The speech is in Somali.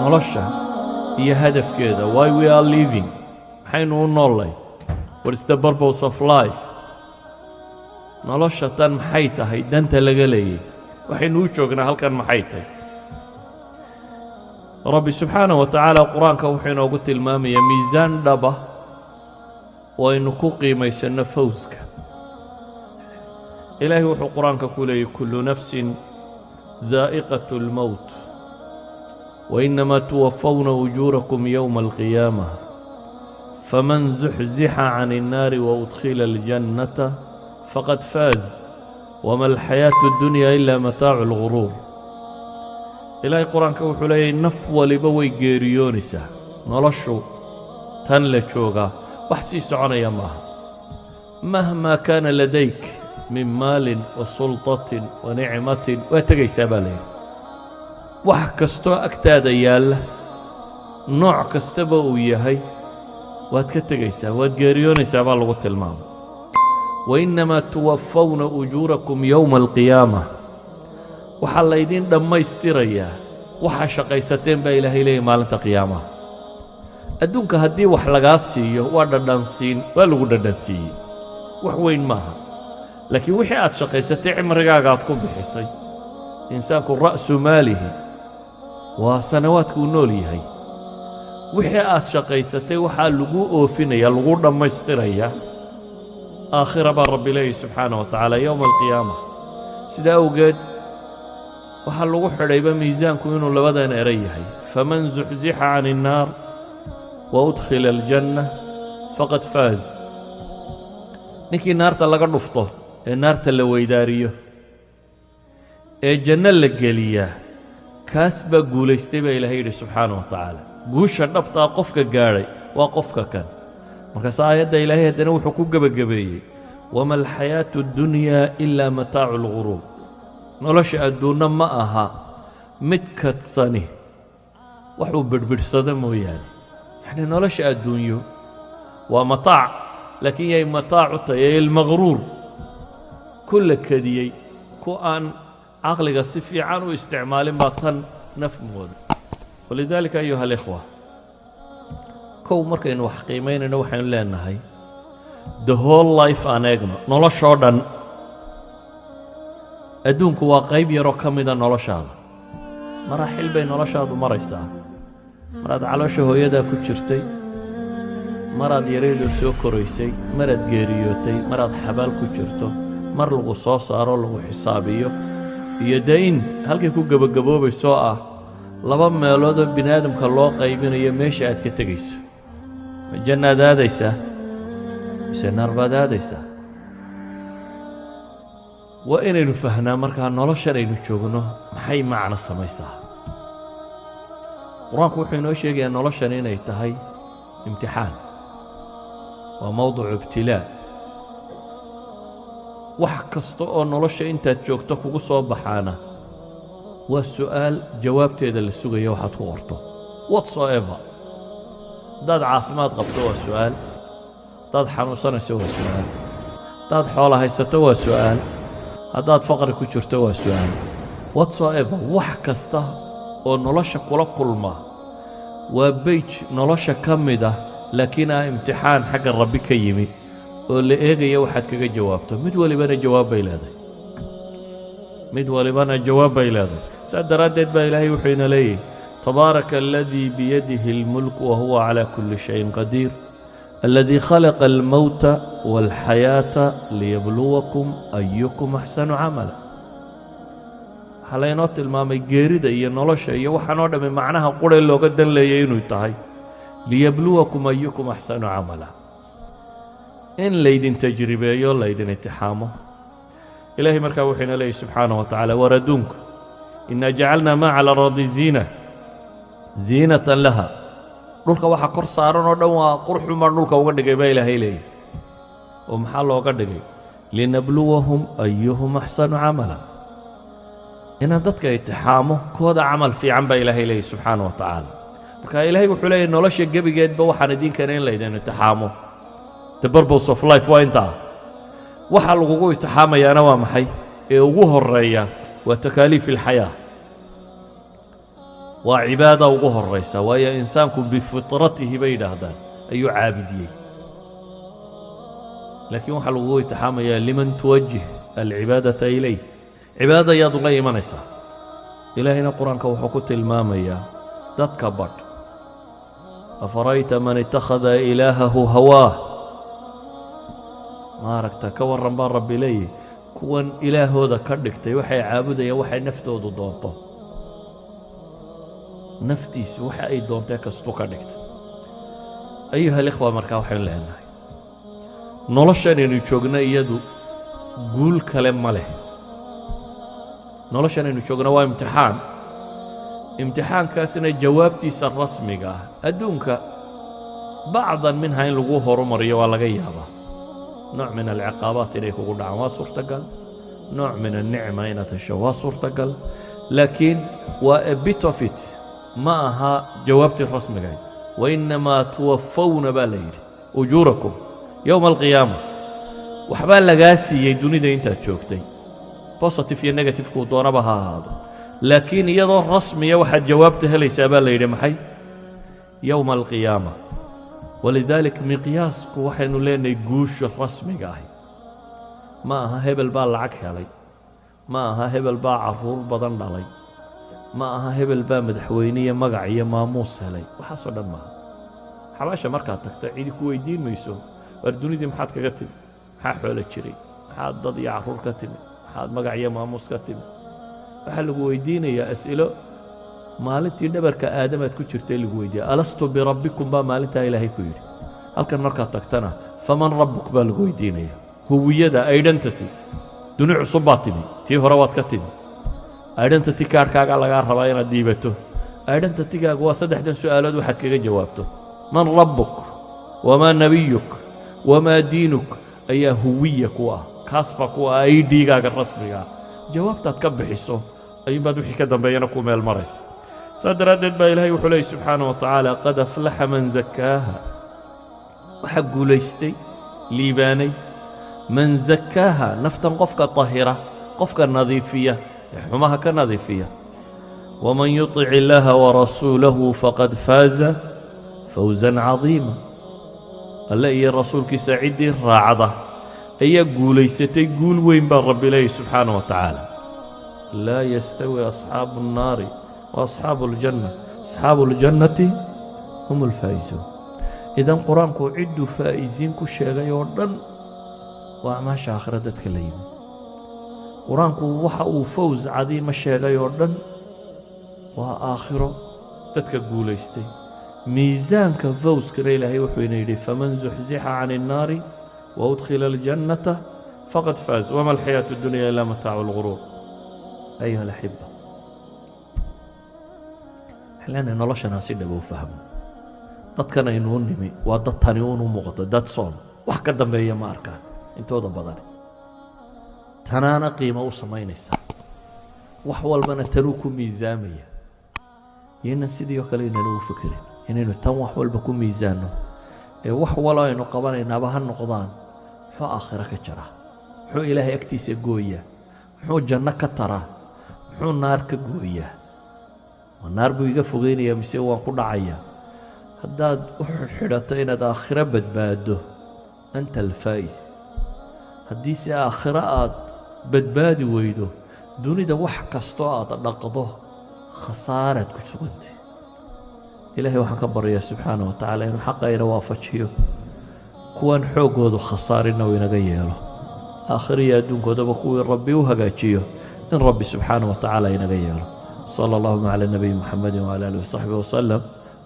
Nolosha iyo hadafkeeda, why we are living, maxaynu u noollay? What is the purpose of life? Nolosha tan maxay tahay danta laga leeyay? Waxaynu u joognaa halkan maxay tahay? Rabbi subxaanaه wa tacaala Qur-aanka wuxuu inoogu tilmaamayaa miisaan dhaba oo aynu ku qiimaysanno fawska. Ilaahay wuxuu Qur-aanka ku leeyay: كل نفس ذائقة الموت وإنما توفون أجوركم يوم القيامة فمن زحزح عن النار وأدخل الجنة فقد فاز وما الحياة الدنيا إلا متاع الغرور. Ilaahay Qur-aanka wuxuu leeyahy: naf waliba way geeriyoonaysaa. Noloshu tan la joogaa wax sii soconaya maaha. مهما كان لديك من مال وسلطة ونعمة, waa tegaysaa baa layidhi. Wax kastoo agtaada yaalla, nooc kastaba uu yahay, waad ka tegaysaa, waad geeriyoonaysaa baa lagu tilmaamay. وإنما توفون أجوركم يوم القيامة, waxaa laydin dhammaystirayaa waxaa shaqaysateen baa Ilaahay leeyay maalinta qiyaamaha. Adduunka haddii wax lagaa siiyo, waa dhadhansiin, waa lagu dhadhansiiyey, wax weyn maaha. Laakiin wixii aad shaqaysatay, cimrigaaga aad ku bixisay, insaanku رأس ماله waa sanawaadkuu nool yahay. Wixii aad shaqaysatay waxaa lagu oofinaya, lagu dhammaystirayaa aakhira baa Rabbi leeyahy subxaanaه wa tacaala, yowma alqiyaama. Sidaa awgeed waxaa lagu xidhayba miisaanku inuu labadan eray yahay: فمن زحزح عن النار وأدخل الجنة فقد فاز. Ninkii naarta laga dhufto ee naarta la weydaariyo ee janno la geliyaa, kaas baa guulaystay baa Ilahay yidhi subxaanaه wa tacaala. Guusha dhabtaa qofka gaadhay waa qofka kan. Markaase aayadda Ilaahay haddana wuxuu ku gebagabeeyey: وما الحياة الدنيا إلا متاع الغرور. Nolosha adduunno ma aha mid kadsani waxuu bidhbidhsado mooyaane. Yacnii nolosha adduunyo waa mataac, laakiin yay mataac u tahay? Ee المغرور, ku la kadiyey, ku aan caqliga si fiican u isticmaalin baa tan naf mooda. ولذلك أيها الإخوة, kow markaynu wax qiimaynayno, waxaynu leenahay the whole life aan eegno, noloshoo dhan. Adduunku waa qayb yaroo ka mida noloshaada. Maraaxil bay noloshaadu maraysaa: maraad caloosha hooyadaa ku jirtay, maraad yareydoo soo koraysay, maraad geeriyootay, maraad xabaal ku jirto, mar lagu soo saaro, lagu xisaabiyo, iyo dee in halkay ku gebagaboobaysoo ah laba meeloodoo bini aadamka loo qaybinayo meesha aad ka tegayso: ma jannaad aadaysaa mise naar baad aadaysaa? Waa inaynu fahnaa markaa noloshan aynu joogno maxay macno samaysaa. Qur-aanku wuxuu inoo sheegayaa noloshan inay tahay imtixaan, waa mowducu ibtilaa. Wax kasta oo nolosha intaad joogto kugu soo baxaana waa su'aal jawaabteeda la sugayo waxaad ku qorto whatsoever. Haddaad caafimaad qabto waa su'aal, haddaad xanuunsanayso waa su'aal, haddaad xoola haysato waa su'aal, haddaad faqri ku jirto waa su'aal, whatsoever. Wax kasta oo nolosha kula kulma waa page nolosha ka mid ah, laakiin ah imtixaan xagga Rabbi ka yimi oo la eegaya waxaad kaga jawaabto. Mid walibana jawaab bay leedahay, mid walibana jawaab bay leedahay. Saas daraaddeed baa Ilaahay wuxuu ina leeyahy: تبارك الذي بيده الملك وهو على كل شيء قدير الذي خلق الموت والحياة ليبلوكم أيكم أحسن عملا. Waxaa laynoo tilmaamay geerida iyo nolosha iyo waxaan oo dhammi macnaha qure looga dan leeyay inuu tahay ليبلوكم أيكم أحسن عملا, in laydin tajribeeyo, laydin itixaamo. Ilaahay markaa wuxuu ina leeyay subxaanaه wa tacaala: war adduunku, إنا جعلنا ما على الأرض زينة لها, dhulka waxa kor saaran oo dhan waa qurxun baan dhulka uga dhigay baa Ilaahay leeyay. Oo maxaa looga dhigay? لنبلوهم أيهم أحسن عملا, inaan dadka itixaamo kooda camal fiican baa Ilaahay leeyay subxaana wa tacaala. Marka Ilaahay wuxuu leeyahy: nolosha gebigeedba waxaan idiin keenay in laydin itixaamo. The purpose of life waa intaa. Waxa lagugu itixaamayaana waa maxay? Ee ugu horeeya waa تكاليف الحياة. Waa cibaada ugu horaysa, waayo insaanku bifitratihi, bay yidhaahdaan, ayuu caabidiyey. Laakiin waxaa lagugu itixaamayaa liman tuwajih alcibaadata ilayh, cibaadada ayaad ula imanaysaa. Ilaahayna Qur-aanka wuxuu ku tilmaamayaa dadka badh: "Afara'ayta man itakhada ilaahahu hawaah." Maaragta, ka warran, baa Rabbi leeyahy, kuwan ilaahooda ka dhigtay waxay caabudayaan waxay naftoodu doonto. Naftiisu waxa ay doontee kastu ka dhigtay. Ayuha alikhwa, markaa waxaynu leenahay noloshanaynu joogno iyadu guul kale ma leh. Noloshanaynu joogno waa imtixaan. Imtixaankaasna jawaabtiisa rasmiga ah adduunka bacdan minha in lagu horumariyo waa laga yaabaa. Nooc min alciqaabaat inay kugu dhacaan waa suurtagal, nooc min annicma inaad hesho waa suurtagal, laakiin waa a bit of it, ma aha jawaabtii rasmigahayd. "Wainnamaa tuwafawna," baa la yidhi, "ujuurakum yowma alqiyaama." Waxbaa lagaa siiyey dunida intaad joogtay, positive iyo negative kuu doonaba ha ahaado, laakiin iyadoo rasmiya waxaad jawaabta helaysaa, baa la yidhi, maxay? Yowma alqiyaama. Walidaalik miqyaasku waxaynu leenahay guusha rasmiga ahi ma aha hebel baa lacag helay, ma aha hebel baa carruur badan dhalay, ma aha hebel baa madaxweyne iyo magac iyo maamuus helay. Waxaasoo dhan maaha. Xabaasha markaad tagta cidi ku weydiin mayso: "Waar, dunidii maxaad kaga timi? Maxaa xoolo jiray? Maxaad dad iyo carruur ka timi? Maxaad magac iyo maamuus ka timi?" Waxaa lagu weydiinayaa as'ilo maalintii dhabarka aadamaad ku jirtay lagu weydiiya. "Alastu birabbikum?" baa maalintaa Ilaahay ku yidhi. Halkan markaad tagtana "Faman rabbuk?" baa lagu weydiinaya. Huwiyada, identity, duni cusub baa timi, tii hore waad ka timi. Identity cardkaagaa lagaa rabaa inaad dhiibato. Identitygaagu waa saddexdan su-aalood waxaad kaga jawaabto: "Man rabbuk, wamaa nabiyuk, wamaa diinuk" ayaa huwiya ku ah. Kaas baa ku ah ID-gaaga rasmiga ah. Jawaabtaad ka bixiso ayuunbaad wixii ka dambeeyana ku meel maraysa. Saas daraaddeed baa Ilaahay wuxuu leeyay subxaanaه wa tacaala: "Qad aflaxa man zakaaha." Waxaa guulaystay, liibaanay, man zakaaha, naftan qofka tahira, qofka nadiifiya ee xumaha ka nadiifiya. "Waman yuطic illaaha warasuulahu faqad faaza fawزa cadiima." Alle iyo rasuulkiisa ciddii raacda ayaa guulaysatay guul weyn, baa Rabbi leeyay subxaanaه wa tacaala. "Laa yastawi asxaabu الnaari wa asxaabu اljanna, asxaabu اljannati hum اlfaa'izuun." Idan Qur-aanku cidduu faa'iziin ku sheegay oo dhan waa acmaasha aakhira dadka la yimi. Qur-aanku waxa uu fawz cadiima sheegay oo dhan waa aakhiro dadka guulaystay. Miisaanka fawskana Ilaahay wuxuu ina yidhi: "Faman zuxzixa can الnaari waudkhila اljannata faqad faaz, wama alxayaaةu اddunya ilaa mataacu اlguruur." Ayuha alaxiba, waxaan leenahay noloshanaa si dhaba u fahmo. Dadkan aynuu nimi waa dad tani uun u muuqato, dad soon wax ka dambeeya ma arkaan intooda badani. Tanaana qiimo u samaynaysa, wax walbana tanuu ku miisaamaya. Yaynan sidii oo kale aynan ugu fekerin inaynu tan wax walba ku miisaanno, ee wax walo aynu qabanaynaaba ha noqdaan muxuu aakhiro ka jaraa, muxuu Ilaahay agtiisa gooyaa, muxuu janno ka taraa, muxuu naar ka gooyaa. Ma naar buu iga fogeynayaa mise waan ku dhacayaa? Haddaad u xidhxidhato inaad aakhiro badbaaddo, anta alfaa'is. Haddiise aakhiro aad badbaadi weydo, dunida wax kastoo aad dhaqdo khasaaraad ku sugantay. Ilaahay waxaan ka baryaa subxaana wa tacaala inuu xaqa ina waafajiyo, kuwan xooggoodu khasaarinna uu inaga yeelo, aakhiro iyo adduunkoodaba kuwii Rabbi u hagaajiyo in Rabbi subxaana wa tacaala inaga yeelo. Sala allahuma cala nabiyi Muxamedi wcala alihi wasaxbi wasalam.